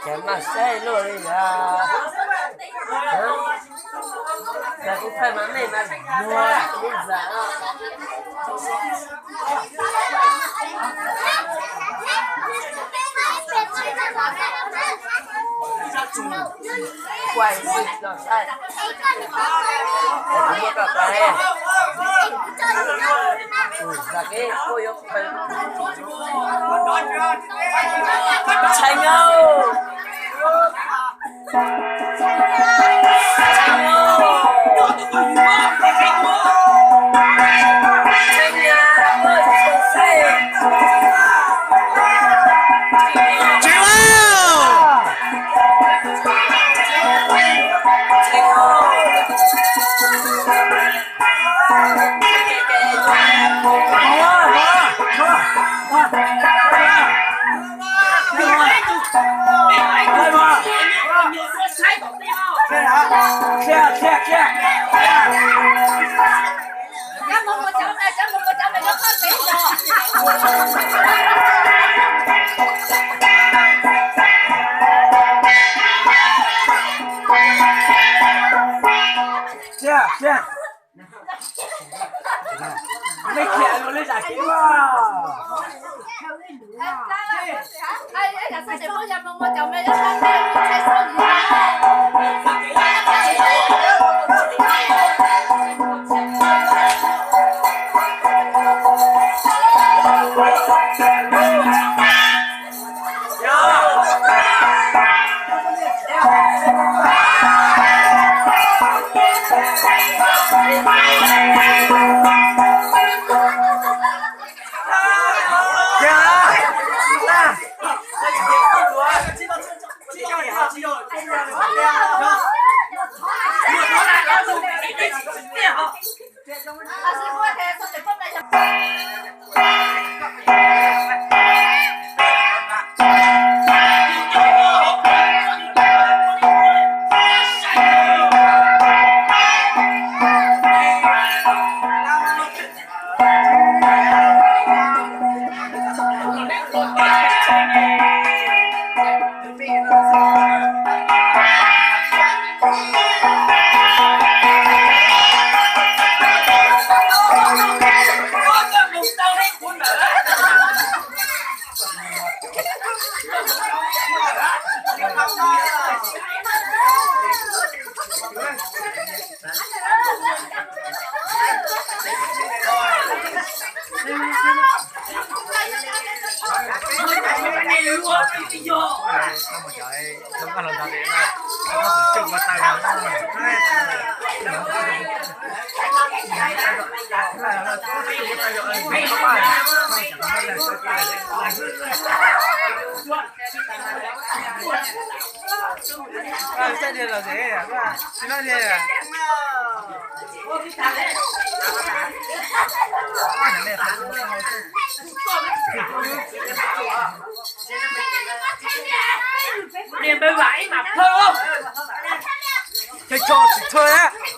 Ces mas saib luaj li yog. Yog kuv pheej mas mej mas yuag kuv zam. Kuaj ib los saib. Kuv muab koj tais. Zam kev kuj yuav pheej. Tshee os.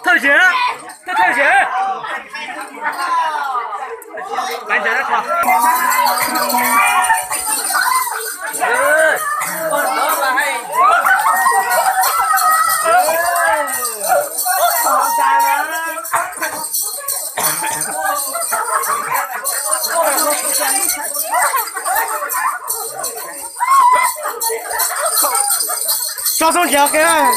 Thawj zem, thawj zem. Tso xoob ntiav kiag.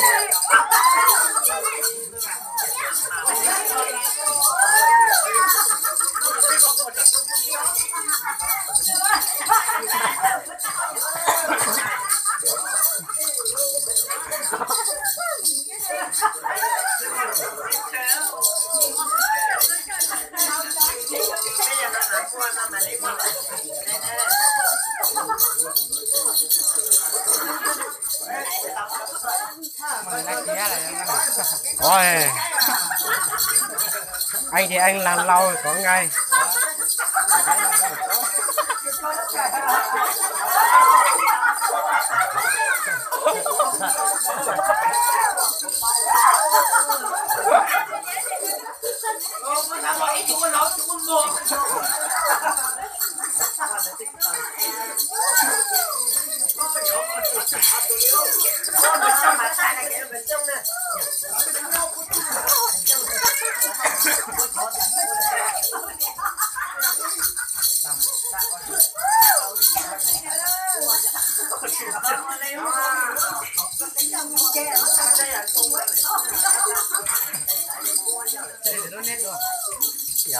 Ôi, anh thì anh làm lâu rồi có ngày.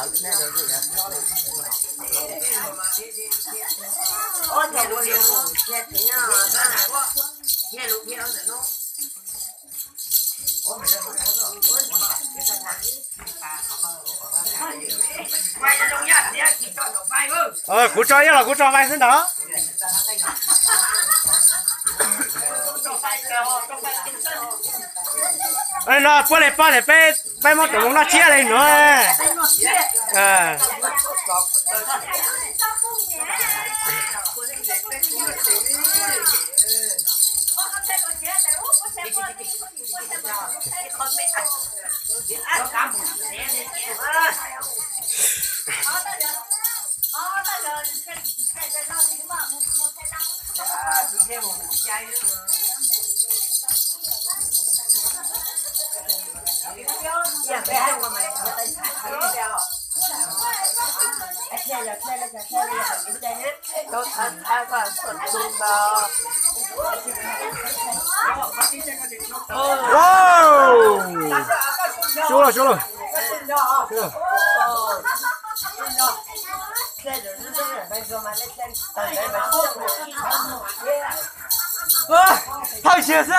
Kuv tso ib los kuv tso vais xwb ntag. No puab le pab tias peb, peb muab tus moo noj tsiab le nuav. Suav lawm, suav lawm. Thawj siav xwb.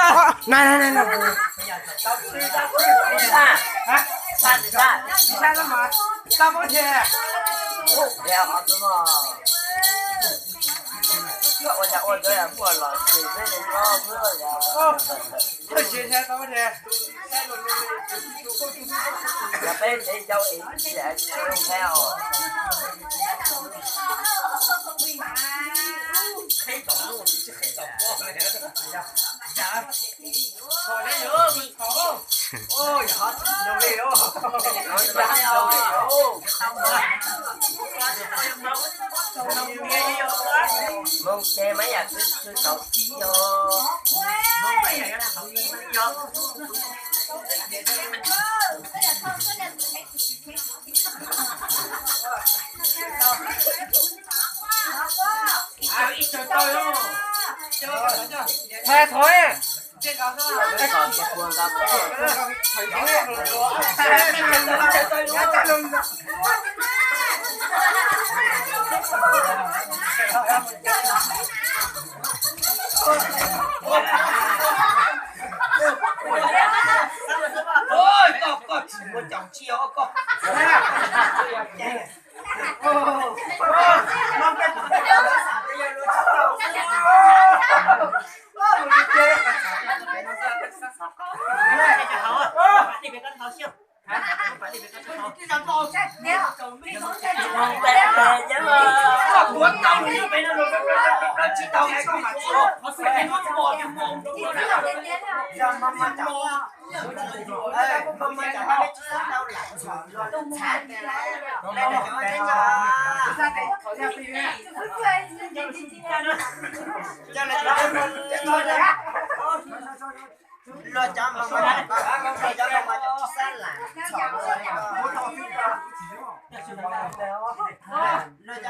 Moo ces maiv yam txwv txwv tau tib os. Thov, thov. Koj, koj tsis muaj caum tsi os koj.